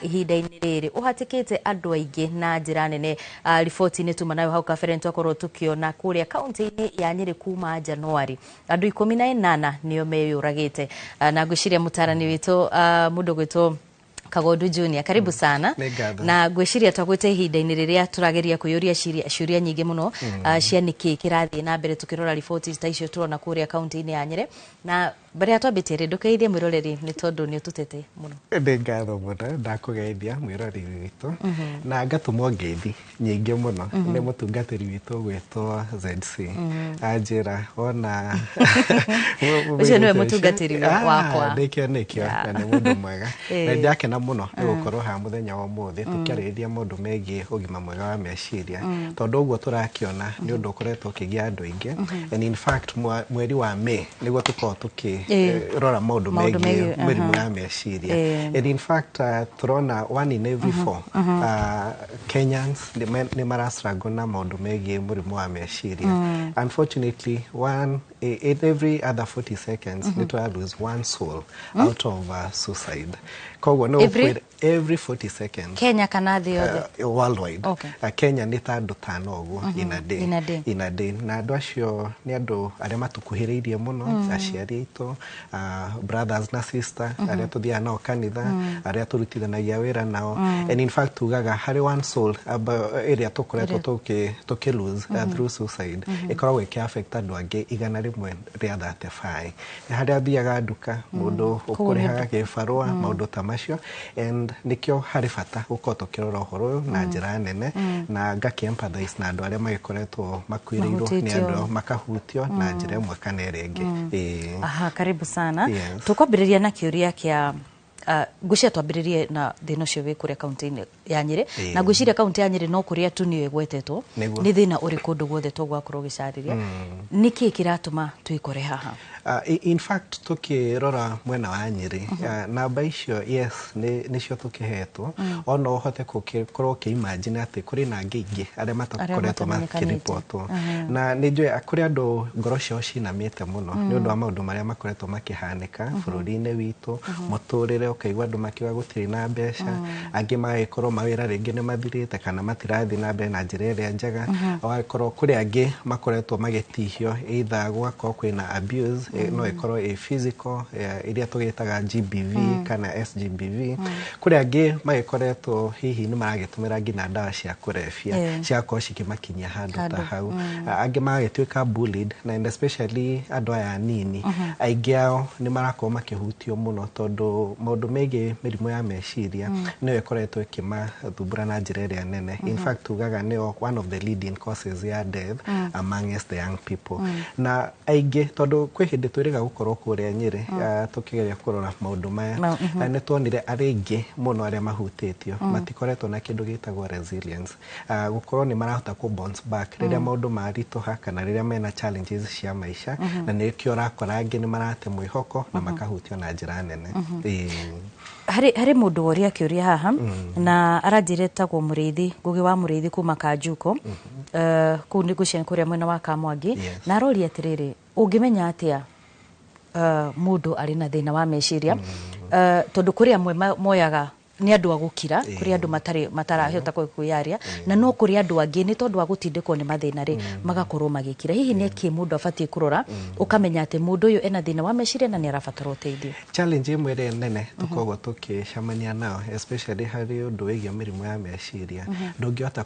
Ihinda-inĩ rĩrĩ ũhatĩkĩte andũ aingĩ na njĩra nene. Riboti-inĩ tuma nayo hau kabere nĩtwakorwo tũkĩona kũrĩa kaunti-inĩ ya Nyĩrĩ kuma Januari andũ 18 nĩo meyũragĩte. Na ngwĩciria mũtarani witũ, mũndũ gwĩtwo Kagondu Junior, karibu sana. Nĩ ngatho. Na ngwĩciria twagwĩte ihinda-inĩ rĩrĩa tũrageria kwĩyũria ciũria nyingĩ mũno cia nĩkĩ kĩrathiĩ na mbere, tũkĩrora riboti ta icio tũrona kũrĩa kaunti-inĩ ya Nyĩrĩ. Na mbere ya twambĩtie rĩ, ndũkeithie mwĩroreri nĩ tondũ nĩ ũtũtete mũno. Nĩ ngatho mũno, ndakũgeithia mwĩroreri witũ na ngatũmwo ngeithi nyingĩ mũno nĩ mũtungatĩri witũ ũgwĩtwo ZC, anjĩra wona Ũcio nĩwe mũtungatĩri wakwa. Nĩkĩo nĩkĩo, na nĩ mũndũ mwega na ndakena mũno nĩ gũkorwo haha mũthenya wa ũmũthĩ tũkĩarĩrĩria maũndũ megiĩ ũgima mwega wa meciria, tondũ ũguo tũrakĩona nĩ ũndũ ũkoretwo ũkĩgia andũ aingĩ. And in fact, mweri wa May nĩguo tũkoragwo tũkĩrora maũndũ maũndũ megiĩ megiĩ, mĩrimũ ya meciria. And in fact, tũrona one in every four Kenyans nĩ mara struggle na maũndũ megiĩ mũrimũ wa meciria. Unfortunately, one in every other 40 seconds nĩ tũra lose one soul out of suicide. Koguo nĩ every 40 seconds. Kenya kana thĩ yothe? Worldwide. Kenya nĩ ta andũ tano ũguo in a day. In a day. In a day. Na andũ acio nĩ andũ arĩa matũkuhĩrĩirie mũno, aciari aitũ, brothers na sister, arĩa tũthiaga nao kanitha, arĩa tũrutithanagia wĩra nao. And in fact, tugaga harĩ one soul ĩrĩa tũkoretwo tũkĩ lose through suicide, ĩkoragwo ĩkĩ affect andũ angĩ 135. Harĩa athiaga nduka, mũndũ ũkũrĩhaga gĩbarũa, maũndũ ta macio. And nĩkĩo harĩ bata gũkorwo tũkĩrora ũhoro ũyũ na njĩra nene, na ngakĩ empathize na andũ arĩa magĩkoretwo makuĩrĩirwo nĩ Mahutĩtio. andũ makahutio na njĩra ĩmwe kana ĩrĩa ĩngĩ. Ĩĩ. Aha, karibu sana. Yes. Tũkwambĩrĩria na kĩũria kĩa, ngwĩciria twambĩrĩrie na thĩna ũcio wĩ kũrĩa kaunti-inĩ ya Nyĩrĩ. Na ngwĩciria kaunti ya Nyĩrĩ no kũrĩa tu nĩyo ĩgwetetwo. Nĩguo. Nĩ thĩna ũrĩ kũndũ guothe tũgwakorwo ũgĩcarĩria nĩkĩ kĩratũma twĩkore haha. In fact, tukirora mwena wa Nyĩrĩ, namba icio, yes, nĩ nĩcio tũkĩhetwo. Ona ũhote gũkorwo ũkĩ-imagine atĩ kũrĩ na angĩ aingĩ arĩa matakoretwo matamenyekanĩte. Makĩribotwo, na nĩ njũĩ kũrĩ andũ ngoro ciao cinamĩte mũno nĩ ũndũ wa maũndũ marĩa makoretwo makĩhanĩka bũrũri-inĩ witũ, mũtũrĩre, ũkaigua andũ makiuga gũtirĩ na mbeca, angĩ magagĩkorwo mawĩra rĩngĩ nĩ mathirĩte kana matirathiĩ na mbere na njĩra ĩrĩa njega, ũgagĩkorwo kũrĩ angĩ makoretwo magĩtihio, either gũgakorwo kwĩna abuse, no ĩkorwo ĩ physical, iria tũgĩtaga GBV kana SGBV. Kũrĩ angĩ magĩkoretwo hihi nĩ maragĩtũmĩra nginya ndawa cia kũrebia cigakorwo cikĩmakinyia handũ ta Handũ. hau. Angĩ magagĩtuĩka bullied, na and especially andũ aya anini, aingĩ ao nĩ marakorwo makĩhutio mũno tondũ maũndũ megiĩ mĩrimũ ya meciria nĩyo ĩkoretwo ĩkĩmathumbũra na njĩra ĩrĩa nene. In fact, tugaga nĩyo one of the leading causes ya death amongst the young people. Na aingĩ, tondũ kwĩ hĩndĩ twĩrĩga gũkorwo kũrĩa Nyĩrĩ, tũkĩgeria kũrora maũndũ maya, nĩ tuonire arĩa aingĩ mũno arĩa mahutĩtio matikoretwo na kĩndũ gĩtagwo resilience, gũkorwo nĩ marahota kũ bounce back rĩrĩa maũndũ maritũha kana rĩrĩa mena challenges cia maica, na nĩkĩo ũrakora angĩ nĩ marate mwĩhoko na makahutio na njĩra nene. Ĩĩ. Harĩ mũndũ woria kĩũria haha na aranjĩra etagwo Mũrĩithi Ngũgĩ wa Mũrĩithi kuma Kanjuko. Kũu nĩ ngwĩciria nĩ kũrĩa mwena wa Kamwangi. Na aroria atĩrĩrĩ, ũngĩmenya atĩa mũndũ arĩ na thĩna wa meciria? Tondũ kũrĩ amwe moyaga nĩ andũ a gũkira, kũrĩ andũ matarĩ matarahota kwĩyaria, na no kũrĩ andũ angĩ nĩ tondũ wa gũtindĩkwo nĩ mathĩna rĩ, magakorwo magĩkira. Hihi nĩ kĩ mũndũ abatiĩ kũrora ũkamenya atĩ mũndũ ũyũ ena thĩna wa meciria na nĩ arabatara ũteithio? Challenge ĩmwe ĩrĩa nene tũkoragwo tũkĩcemania nayo, especially harĩ ũndũ wĩgiĩ mĩrimũ ya meciria, ndũngĩhota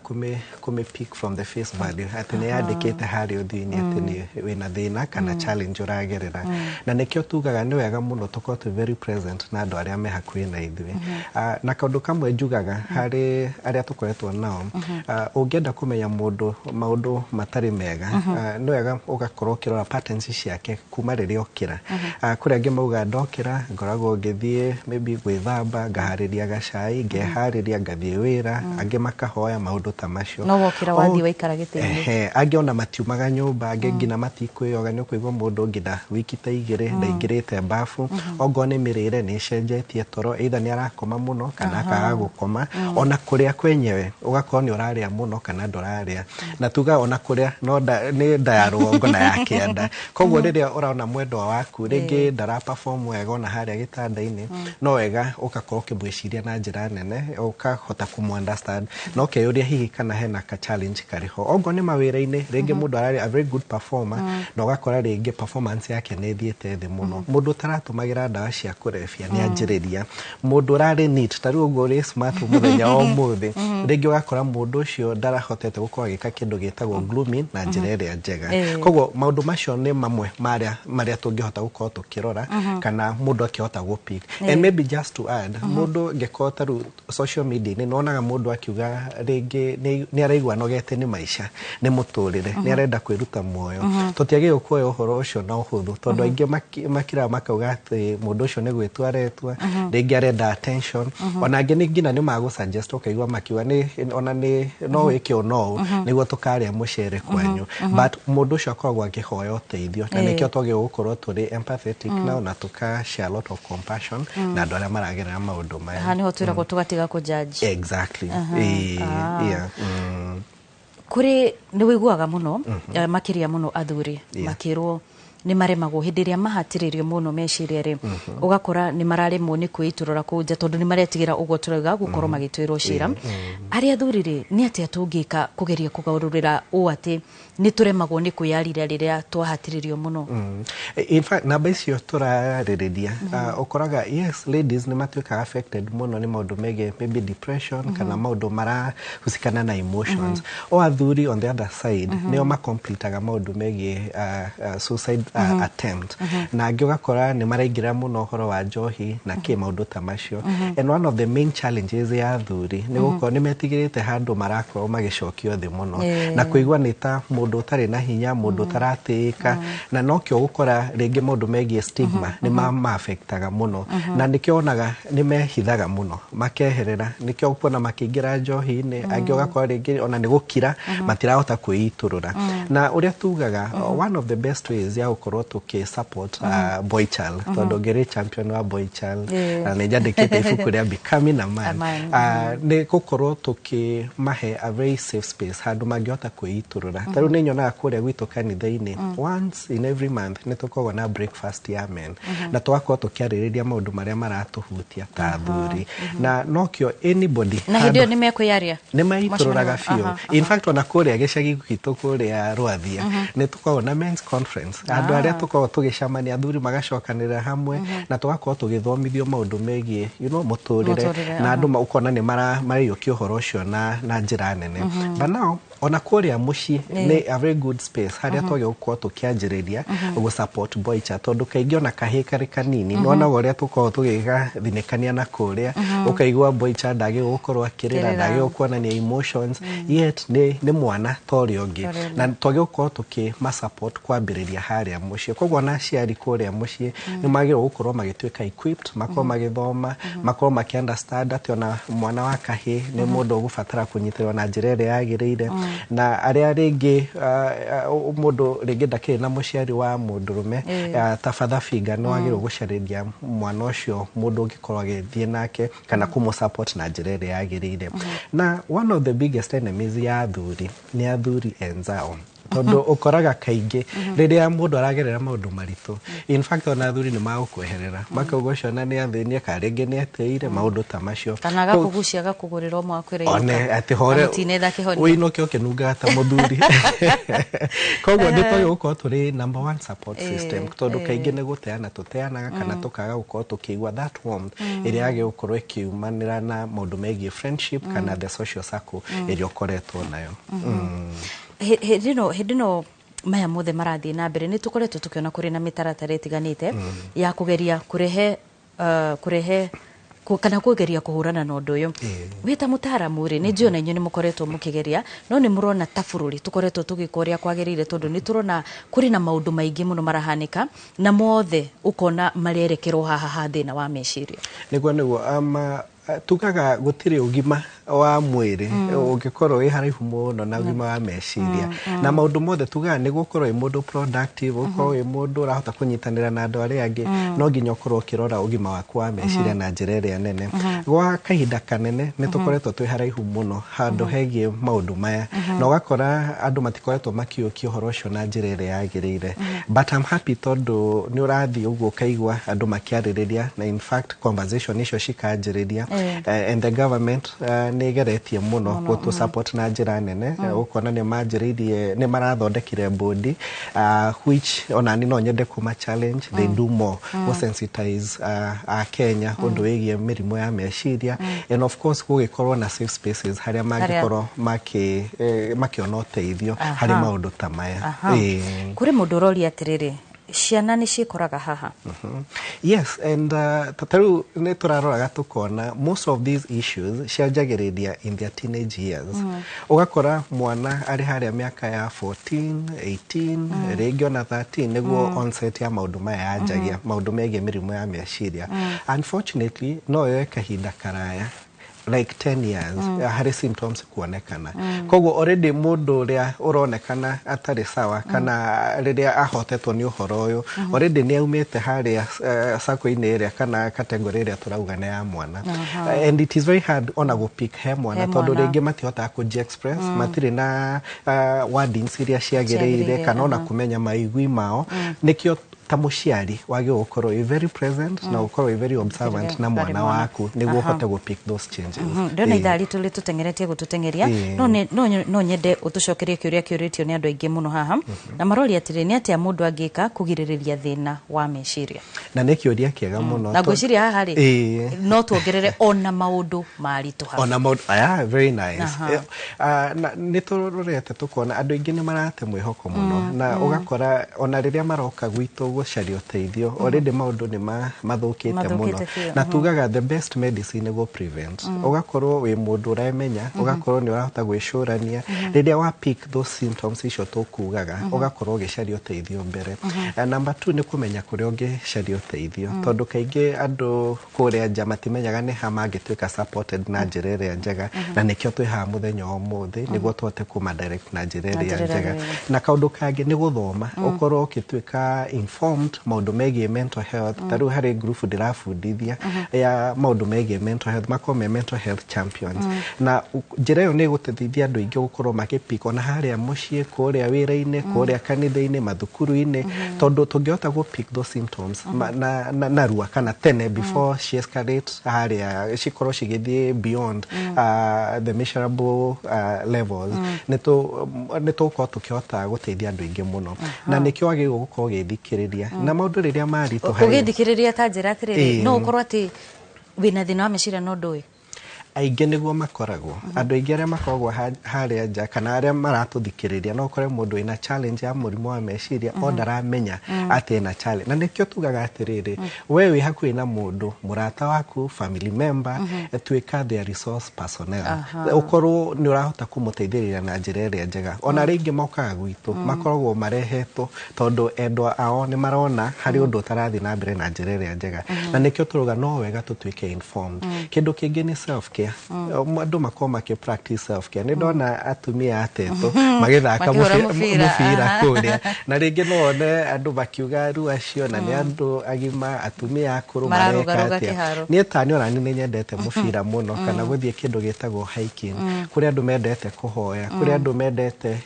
kũmĩ pick from the face value atĩ nĩ yandĩkĩte harĩa ũthiũ-inĩ atĩ nĩ wĩna thĩna kana challenge ũragerera. Na nĩkĩo tugaga nĩ wega mũno tũkorwo twĩ very present na andũ arĩa me hakuhĩ na ithuĩ. Na kaũndũ kamwe njugaga harĩ arĩa tũkoretwo nao, ũngĩenda kũmenya mũndũ maũndũ matarĩ mega, nĩ wega ũgakorwo ũkĩrora patterns ciake kuma rĩrĩa okĩra. Kũrĩ angĩ mauga, "Ndokĩra ngoragwo ngĩthiĩ maybe gwĩthamba, ngaharĩria gacai, ngeharĩria, ngathiĩ wĩra." Angĩ makahoya, maũndũ ta macio. No wokĩra wathiĩ waikara gĩtĩ-inĩ. Ehe, angĩ ona matiumaga nyũmba, angĩ nginya matikwĩyoga, nĩ ũkũigua mũndũ nginya wiki ta 2 ndaingĩrĩte bafu. Ongorwo nĩ mĩrĩre nĩ ĩcenjetie, toro either nĩ arakoma mũno kana akaga gũkoma. Ona kũrĩa kwenyewe ũgakorwo nĩ ũrarĩa mũno kana ndũrarĩa, na tuga ona kũrĩa no nda, nĩ nda ya rũgongo na ya kĩanda. Koguo rĩrĩa ũrona mwendwa waku rĩngĩ ndara perform wega ona harĩa gĩtanda-inĩ, no wega ũgakorwo ũkĩmwĩciria na njĩra nene, ũkahota kũmũ understand na ũkeyũria hihi kana hena ka challenge karĩ ho. Ongorwo nĩ mawĩra-inĩ, rĩngĩ mũndũ ararĩ a very good performer na ũgakora rĩngĩ performance yake nĩ ĩthiĩte thĩ mũno. Mũndũ ũtaratũmagĩra ndawa cia kũrebia nĩ anjĩrĩria. Mũndũ ũrarĩ neat ta rĩu ũguo ũrĩ smart mũthenya wa ũmũthĩ, rĩngĩ ũgakora mũndũ ũcio ndarahotete gũkorwo agĩka kĩndũ gĩtagwo grooming na njĩra ĩrĩa njega. Koguo maũndũ macio nĩ mamwe marĩa tũngĩhota gũkorwo tũkĩrora kana mũndũ akĩhota gũ pick. And maybe just to add, mũndũ angĩkorwo ta rĩu social media-inĩ nĩwonaga mũndũ akiuga rĩngĩ nĩ araigua anogete nĩ maica, nĩ mũtũrĩre, nĩ arenda kwĩruta muoyo, tũtiagĩrĩirwo kuoya ũhoro ũcio na ũhũthũ, tondũ aingĩ makiraga makauga atĩ mũndũ ũcio nĩ gwĩtua aretua, rĩngĩ arenda attention. Ona angĩ nĩ nginya nĩ magũ suggest, ũkaigua makiuga nĩ ona nĩ no wĩke ũũ no ũũ nĩguo tũkarĩa mũcere kwanyu, but mũndũ ũcio akoragwo akĩhoya ũteithio, na nĩkĩo twagĩrĩirwo gũkorwo tũrĩ empathetic nao na tũka share a lot of compassion na andũ arĩa maragerera maũndũ maya. Haha nĩho twĩragwo tũgatiga kũ judge. Exactly. Yeah. Kũrĩ nĩ wĩiguaga mũno, makĩria mũno athuri makĩrwo nĩ maremagwo hĩndĩ ĩrĩa mahatĩrĩrio mũno meciria rĩ, ũgakora nĩ mararemwo nĩ kwĩitũrũra kũu nja tondũ nĩ maretigĩra ũguo tũrauga gũkorwo magĩtuĩrwo cira. Arĩa athuri rĩ, nĩ atĩa tũngĩka kũgeria kũgarũrĩra ũũ atĩ nĩ tũremagwo nĩ kwĩyarĩria rĩrĩa twahatĩrĩrio mũno? In fact, namba icio tũrarĩrĩria, ũkoraga yes, ladies nĩ matuĩkaga affected mũno nĩ maũndũ megiĩ maybe depression kana maũndũ marahusikana na emotions. O athuri on the other side nĩo macompletaga maũndũ megiĩ suicide attempt, na angĩ ũgakora nĩ maraingĩra mũno ũhoro wa njohi na kĩ maũndũ ta macio. And one of the main challenges ya athuri nĩ gũkorwo nĩ metigĩrĩte handũ marakorwo magĩcokio thĩ mũno na kũigua nĩ ta mũndũ ũtarĩ na hinya, mũndũ ũtaratĩĩka, na nokĩo gũkora rĩngĩ maũndũ megiĩ stigma nĩ ma-affectaga mũno, na nĩkĩo wonaga nĩ mehithaga mũno makeherera, nĩkĩo ũkuona makĩingĩra njohi-inĩ. Angĩ ũgakora rĩngĩ ona nĩ gũkira matirahota kwĩitũrũra. Na ũrĩa tugaga, one of the best ways ya gũkorwo tũkĩ support boy child, tondũ ngĩrĩ champion wa boy child na nĩ njandĩkĩte ibuku rĩa Becoming a Man, A Man, nĩ gũkorwo tũkĩmahe a very safe space handũ mangĩhota kwĩitũrũra. Ta rĩu nĩ nyonaga kũrĩa gwitũ kanitha-inĩ, once in every month nĩ tũkoragwo na breakfast ya men na tũgakorwo tũkĩarĩrĩria maũndũ marĩa maratũhutia ta athuri, na nokĩo anybody Na hĩndĩ ĩyo nĩ mekwĩyaria. Nĩ maitũrũraga biũ. In fact, ona kũrĩa gĩcagi gwitũ kũrĩa Rwathia nĩ tũkoragwo na men's conference, andũ arĩa tũkoragwo tũgĩcemania, athuri magacokanĩrĩra hamwe na tũgakorwo tũgĩthomithio maũndũ megiĩ mũtũrĩre Mũtũrĩre, na andũ ũkona nĩ maraiyũkia ũhoro ũcio na njĩra nene. But now ona kũrĩa mũciĩ nĩ a very good space harĩa twagĩrĩirwo gũkorwo tũkĩanjĩrĩria gũ support boy child, tondũ kaingĩ ona kahĩĩ karĩ kanini nĩwonaga ũrĩa tũkoragwo tũgĩgathinĩkania na kũrĩa, ũkaigua boy child ndagĩrĩirwo gũkorwo akĩrĩra, Kĩrĩra. ndagĩrĩirwo kuonania emotions, yet nĩ mwana ta ũrĩa ũngĩ, Ta ũrĩa ũngĩ. na twagĩrĩirwo gũkorwo tũkĩma support kwambĩrĩria harĩa mũciĩ. Koguo ona aciari kũrĩa mũciĩ nĩ magĩrĩirwo gũkorwo magĩtuĩka equipped, makorwo magĩthoma, makorwo makĩ understand atĩ ona mwana wa kahĩĩ nĩ mũndũ ũgũbatara kũnyitĩrĩrwo na njĩra ĩrĩa yagĩrĩire, na arĩa rĩngĩ mũndũ rĩngĩ ndakĩrĩ na mũciari wa mũndũrũme ta father figure, nĩ wagĩrĩirwo gũcarĩria mwana ũcio mũndũ ũngĩkorwo agĩthiĩ nake kana kũmũ support na njĩra ĩrĩa yagĩrĩire. Na one of the biggest enemies ya athuri nĩ athuri enzao, tondũ ũkoraga kaingĩ rĩrĩa mũndũ aragerera maũndũ maritũ, in fact ona athuri nĩ magũkweherera, makauga ũcio ona nĩ athĩnie kana rĩngĩ nĩ etĩire maũndũ ta macio. Kana agakũgucia agakũgũrĩra ũmwe akwĩra one inũka. Atĩ hore. Amũtinetha kĩhonia. Ũinũke ũkĩnungaga ta mũthuri. Koguo nĩ twagĩrĩirwo gũkorwo tũrĩ number one support system, tondũ kaingĩ nĩ gũteana tũteanaga kana tũkaga gũkorwo tũkĩigua that warmth ĩrĩa yagĩrĩirwo gũkorwo ĩkiumanĩra na maũndũ megiĩ friendship kana the social circle ĩrĩa ũkoretwo nayo. Hĩndĩ ĩno maya mothe marathiĩ na mbere, nĩ tũkoretwo tũkĩona kũrĩ na mĩtaratara ĩtiganĩte ya kũgeria kũrehe kũrehe kana kũgeria kũhũrana na ũndũ ũyũ. Wĩ ta mũtaaramu rĩ, nĩ njũĩ ona inyuĩ nĩ mũkoretwo mũkĩgeria, no nĩ mũrona ta bũrũri tũkoretwo tũgĩka ũrĩa kwagĩrĩire, tondũ nĩ tũrona kũrĩ na maũndũ maingĩ mũno marahanĩka na mothe ũkona marerekerwo haha ha thĩna wa meciria? Nĩguo. Tugaga gũtirĩ ũgima wa mwĩrĩ ũngĩkorwo wĩ haraihu mũno na ũgima wa meciria. Na maũndũ mothe tugaga nĩguo ũkorwo wĩ mũndũ productive, ũkorwo wĩ mũndũ ũrahota kũnyitanĩra na andũ arĩa angĩ, no nginya ũkorwo ũkĩrora ũgima waku wa meciria na njĩra ĩrĩa nene. Gwa kahinda kanene nĩ tũkoretwo twĩ haraihu mũno handũ hegiĩ maũndũ maya, na ũgakora andũ matikoretwo makiũkia ũhoro ũcio na njĩra ĩrĩa yagĩrĩire. But I'm happy tondũ nĩ ũrathiĩ ũguo ũkaigua andũ makĩarĩrĩria, na in fact conversation icio cikanjĩrĩria. And the government nĩ ĩgeretie mũno gũtũ support na njĩra nene. Ũkona nĩ manjĩrĩirie, nĩ marathondekire bodi, which ona ni no nyende kuma challenge they do more mm. sensitize a Kenya ũndũ wĩgiĩ mĩrimũ ya meciria, and of course gũgĩkorwo na safe spaces harĩa mangĩkorwo makĩona ũteithio harĩ maũndũ ta maya. Kũrĩ mũndũ ũroria atĩrĩrĩ, ciana nĩ ciĩkoraga haha? Yes, and ta rĩu nĩ tũraroraga tũkona most of these issues cianjagĩrĩria in their teenage years. Ũgakora mwana arĩ harĩa mĩaka ya 14, 18, rĩngĩ ona 13 nĩguo onset ya maũndũ maya yanjagia, maũndũ megiĩ mĩrimũ ya meciria. Unfortunately no yoe kahinda karaya like 10 years harĩ symptoms kuonekana. Koguo already mũndũ ũrĩa ũronekana atarĩ sawa kana rĩrĩa ahotetwo nĩ ũhoro ũyũ, already nĩ aumĩte harĩa sako-inĩ ĩrĩa kana category ĩrĩa tũrauga nĩ ya mwana. And it is very hard ona gũpick he mwana He tondũ mwana. Rĩngĩ matihotaga kũji express, matirĩ na wordings iria ciagĩrĩire Ciagĩrĩire, kana ona kũmenya maigui mao. Nĩkĩo ta mũciari wagĩrĩirwo gũkorwo wĩ very present na gũkorwo wĩ very observant na harĩ mwana mwana. waku nĩguo ũhote gũ pick those changes. Ndĩrona ithaa ritũ rĩtũteng'eretie gũtũteng'eria. No nyende ũtũcokerie kĩũria kĩũrĩtio nĩ andũ aingĩ mũno haha, na maroria atĩrĩ, nĩ atĩa mũndũ angĩka kũgirĩrĩria thĩna wa meciria? Na nĩ kĩũria kĩega mũno. Na ngwĩciria haha rĩ, no tuongerere ona maũndũ maritũha. Ona maũndũ aya, very nice. Na nĩ tũrorete tũkona andũ aingĩ nĩ marate mwĩhoko mũno, na ũgakora ona rĩrĩa maroka gwitũ gũcaria ũteithio, already maũndũ nĩ mathũkĩte mũno. Mathũkĩte biũ. Na tugaga the best medicine nĩguo prevent, ũgakorwo wĩ mũndũ ũremenya, ũgakorwo nĩ ũrahota gwĩcũrania. Rĩrĩa wa pick those symptoms icio tũkugaga, ũgakorwo ũgĩcaria ũteithio mbere. Number two nĩ kũmenya kũrĩa ũngĩcaria ũteithio, tondũ kaingĩ andũ kũrĩa nja matimenyaga nĩ ha mangĩtuĩka supported na njĩra ĩrĩa njega, na nĩkĩo twĩ haha mũthenya wa ũmũthĩ nĩguo tũhote kũma direct na njĩra Na ĩrĩa njĩra ĩrĩa njega. yagĩrĩire. Na kaũndũ kangĩ nĩ gũthoma, ũkorwo ũgĩtuĩka informed maũndũ megiĩ mental health. Ta rĩu harĩ group ndĩrabundithia ya maũndũ megiĩ mental health, makorwo me mental health champions, na njĩra ĩyo nĩ ĩgũteithia andũ aingĩ gũkorwo makĩpick ona harĩa mũciĩ, kũrĩa wĩra-inĩ, kũrĩa kanitha-inĩ, mathukuru-inĩ, tondũ tũngĩhota gũ pick those symptoms narua kana tene before she escalate harĩa cikorwo cigĩthiĩ beyond the measurable levels, nĩ tũgũkorwo tũkĩhota gũteithia andũ aingĩ mũno. Na nĩkĩo wagĩrĩirwo gũkorwo ũgĩthikĩrĩria na maũndũ rĩrĩa maritũha. Ũgĩthikĩrĩria ta njĩra atĩrĩrĩ, no ũkorwo atĩ wĩna thĩna wa meciria no ndũĩ? Aingĩ nĩguo makoragwo. Andũ aingĩ arĩa makoragwo harĩa nja kana arĩa maratũthikĩrĩria, no ũkore mũndũ wĩna challenge ya mũrimũ wa meciria o ndaramenya atĩ ena challenge. Na nĩkĩo tugaga atĩrĩrĩ, we wĩ hakuhĩ na mũndũ, mũrata waku, family member, tuĩka their resource personnel, ũkorwo nĩ ũrahota kũmũteithĩrĩria na njĩra ĩrĩa njega. Ona rĩngĩ mokaga gwitũ makoragwo marehetwo tondũ endwa ao nĩ marona harĩ ũndũ ũtarathiĩ na mbere na njĩra ĩrĩa njega, na nĩkĩo tũrauga no wega tũtuĩke informed. Kĩndũ kĩngĩ nĩ self care. Andũ makorwo makĩ practice self care. Nĩ ndona atumia atetũ magĩthaka Makĩhũra mũbira, mũbira kũrĩa, na rĩngĩ no one andũ makiuga rĩu acio na nĩ andũ agima, atumia akũrũ, mareka Mararũgarũga atĩa? kĩharo. Niĩ tani ona niĩ nĩ nyendete mũbira mũno, kana gũthiĩ kĩndũ gĩtagwo hiking, kũrĩa andũ mendete kũhoya, kũrĩa andũ mendete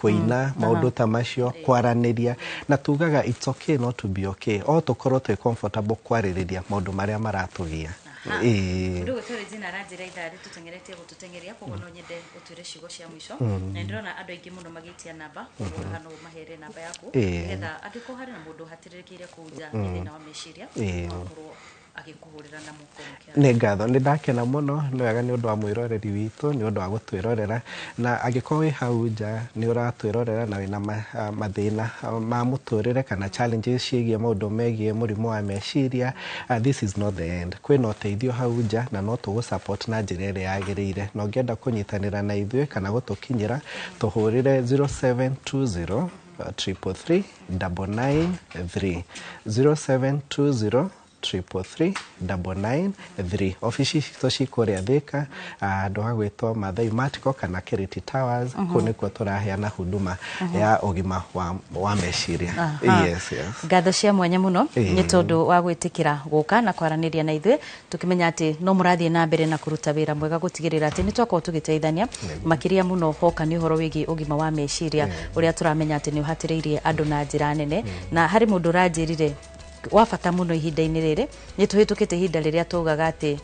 kũina, maũndũ ta macio, kwaranĩria. Na tugaga it's okay not to be okay, o tũkorwo twĩ comfortable kwarĩrĩria maũndũ marĩa maratũgia. Mũndũ gwĩtwo Regina aranjĩra ithaa rĩtũteng'eretie gũtũteng'eria, koguo no nyende ũtwĩre ciugo cia mũico. Na nĩndĩrona andũ aingĩ mũno magĩtia namba, koguo haha no ũmahere namba yaku, nĩgetha angĩkorwo harĩ na mũndũ ũhatĩrĩrĩkĩire kũu nja nĩ thĩna wa meciria, no akorwo agĩkũhũrĩra na mũkorwo mũkĩaria. Nĩ ngatho, nĩ ndakena mũno. Nĩ wega nĩ ũndũ wa mwĩroreri witũ, nĩ ũndũ wa gũtwĩrorera. Na angĩkorwo wĩ hau nja nĩ ũratwĩrorera na wĩna mathĩna ma mũtũrĩre kana challenges ciĩgiĩ maũndũ megiĩ mũrimũ wa meciria, this is not the end. Kwĩna ũteithio hau nja na no tũgũ support na njĩra ĩrĩa yagĩrĩire. Na ũngĩenda kũnyitanĩra na ithuĩ kana gũtũkinyĩra, tũhũrĩre 0720 333 993, 0720. 333 993. Ofici citũ ci kũrĩa Thika, handũ hagwĩtwo Mathai Matiko kana Keriti Towers. Kũu nĩkuo tũraheana huduma ya ũgima wa meciria. Yes, yes. Ngatho cia mwanya mũno nĩ tondũ wa gwĩtĩkĩra gũka na kwaranĩria na ithuĩ, tũkĩmenya atĩ no mũrathiĩ na mbere na kũruta wĩra mwega gũtigĩrĩra atĩ nĩ twakorwo tũgĩteithania makĩria mũno hoka nĩ ũhoro wĩgiĩ ũgima wa meciria, ũrĩa tũramenya atĩ nĩ ũhatĩrĩirie andũ na njĩra nene. Na harĩ mũndũ ũranjĩrire wa bata mũno ihinda-inĩ rĩrĩ, nĩ tũhĩtũkĩte ihinda rĩrĩa tugaga atĩ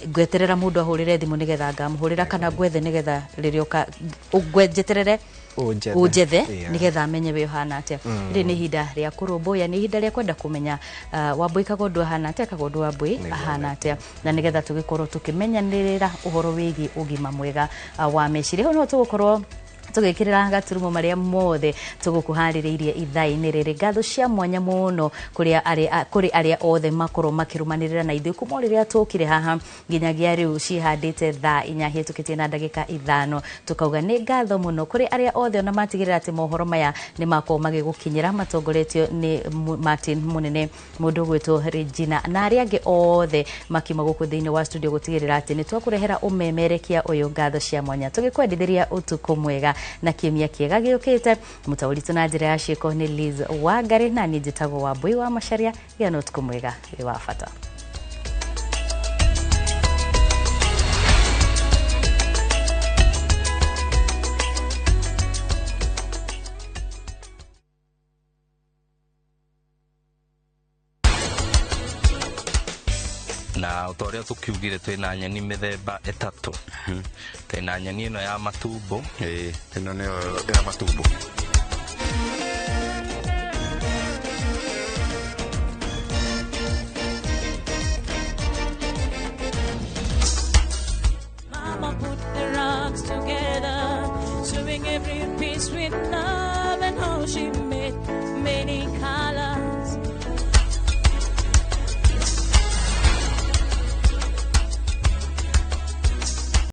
ngweterera mũndũ ahũrĩre thimũ nĩgetha ngamũhũrĩra, kana ngwethe nĩgetha rĩrĩa ũka njeterere ũnjethe. Ũnjethe nĩgetha amenye wĩ ũhana atĩa. Rĩrĩ nĩ ihinda rĩa kũrũmbũiya, nĩ ihinda rĩa kwenda kũmenya Wambũi Kagondu ahana atĩa, Kagondu Wambũi ahana atĩa, na nĩgetha tũgĩkorwo tũkĩmenyanĩrĩra ũhoro wĩgiĩ ũgima mwega wa meciria. Hau no tũgũkorwo tũgĩkĩrĩra gaturumo marĩa mothe tũgũkũharĩrĩirie ithaa-inĩ rĩrĩ. Ngatho cia mwanya mũno kũrĩ arĩa othe makorwo makĩrũmanĩrĩra na ithuĩ kuma o rĩrĩa tũkire haha nginyagia rĩu cihandĩte thaa 4 hĩtũkĩtie na ndagĩka 5. Tũkauga nĩ ngatho mũno kũrĩ arĩa othe ona matigĩrĩra atĩ mohoro maya nĩ makorwo magĩgũkinyĩra, matongoretio nĩ Martin Mũnene, mũndũ ũgwĩtwo Regina, na arĩa angĩ othe makiuma gũkũ thĩinĩ wa studio gũtigĩrĩra atĩ nĩ twakũrehera ũmemerekia ũyũ. Ngatho cia mwanya, tũgĩkwendithĩria ũtukũ mwega na kiumia kĩega gĩũkĩte. Mũtaũri na njĩra ya ciĩko nĩ Liz Wangari, na niĩ njĩtagwo Wambũi wa Macharia. Gĩa na ũtukũ mwega, wĩ wa bata. Na ta ũrĩa tũkiugire, twĩna nyeni mĩthemba ĩtatũ. Twĩna nyeni ĩno ya matumbo. Ĩĩ, ĩno nĩyo ya matumbo. Mama put the rocks together, sewing every piece with love, and how she made